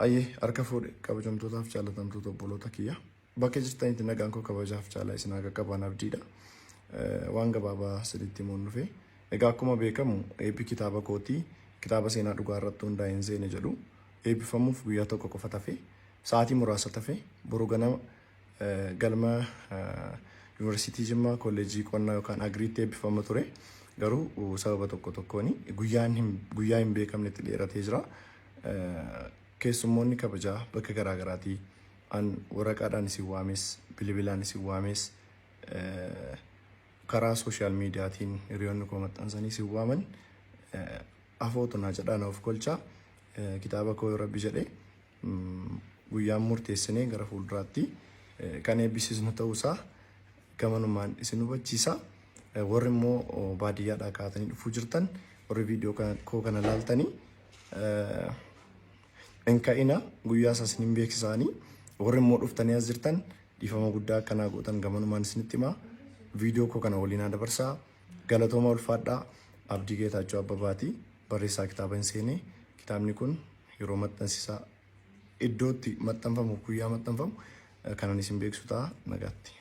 Ayyee harka fuudhe kabajamtootaaf jaallatamtoota obboloota kiyya. Bakka jirtanitti nagaan koo kabajaaf jaalala isin haa qaqqaban abdiidha. Waan gabaabaa sirriitti himuun dhufe. Egaa akkuma beekamu eebbi kitaaba kootii kitaaba seenaa dhugaa irratti hundaa'e hin seene jedhu eebbifamuuf guyyaa tokko qofa tafe sa'aatii muraasa tafe boru ganama galma Yuunivarsiitii Jimmaa Kolleejjii Qonnaa yookaan Agriitti eebbifama ture. Garuu sababa tokko tokkoon guyyaa hin beekamnetti dheeratee jira. Keessummoonni kabajaa bakka garaa garaatii an waraqaadhaan isin waames bilbilaan isin waames karaa sooshaal miidiyaatiin hiriyoonni koo maxxansanii isin waaman afootu naa jedhaa na of kolchaa kitaaba koo yoo rabbi jedhe guyyaan murteessinee gara fuulduraatti kan eebbisiisnu ta'uusaa gamanumaan isin hubachiisa. Warri immoo baadiyyaadhaa kaatanii dhufuu jirtan warri viidiyoo koo kana laaltanii hin ka'ina guyyaa isaa isin hin beeksisaanii warri immoo dhuftanii as jirtan dhiifama guddaa akkanaa gootan gamanumaan isinitti himaa. Viidiyoo koo kana waliin haa dabarsaa. Galatooma ulfaadhaa. Abdii Geetaachoo Abbabaati. Barreessaa kitaaba hin seenee. Kitaabni kun yeroo maxxansisaa iddootti maxxanfamu guyyaa maxxanfamu kanan isin beeksisu ta'a nagaatti.